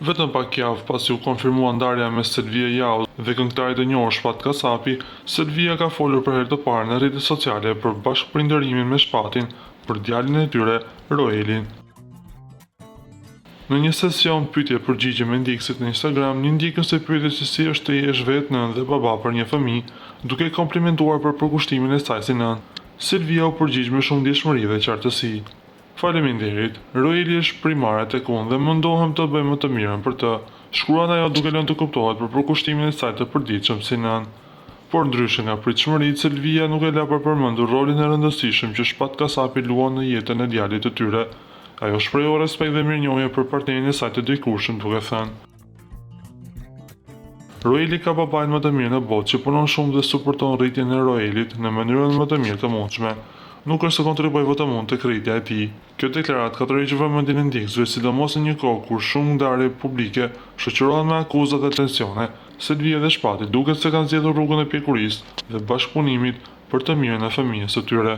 Vetëm pak javë pasi u konfirmua ndarja mes Selvije Jahos dhe këngëtarit të njohur Shpat Kasapi, Selvija ka folur për herë të parë në rrjetet sociale për bashkëprindërimin me Shpatin për djalin e tyre, Roelin. Në një sesion pyetje-përgjigje me ndjekësit në Instagram, një ndjekës e pyeti se si është të jesh vetë nënë dhe baba për një fëmijë, duke e komplimentuar për përkushtimin e saj si nënë. Selvija u përgjigj me shumë ndjeshmëri dhe qartësi. Faleminderit. Roeli është primare tek unë dhe mundohem të bëj më të mirën për të, shkruan ajo duke lënë të kuptohet për përkushtimin e saj të përditshëm si nënë. Por ndryshe nga pritshmëritë, Selvija nuk e la pa përmendur rolin e rëndësishëm që Shpat Kasapi luan në jetën e djalit të tyre. Ajo shprehu respekt dhe mirënjohje për partnerin e saj të dikurshëm duke thënë. Roeli ka babain më të mirë në botë që punon shumë dhe suporton rritjen e Roelit në mënyrën më të mirë të mundshme. Nuk është se kontribuoj vetëm unë tek rritja e tij. Kjo deklaratë ka tërhequr vëmendjen e ndjekësve, sidomos në një kohë kur shumë ndarje publike shoqërohen me akuza dhe tensione. Selvija dhe Shpati duket se kanë zgjedhur rrugën e pjekurisë dhe bashkëpunimit për të mirën e fëmijës së tyre.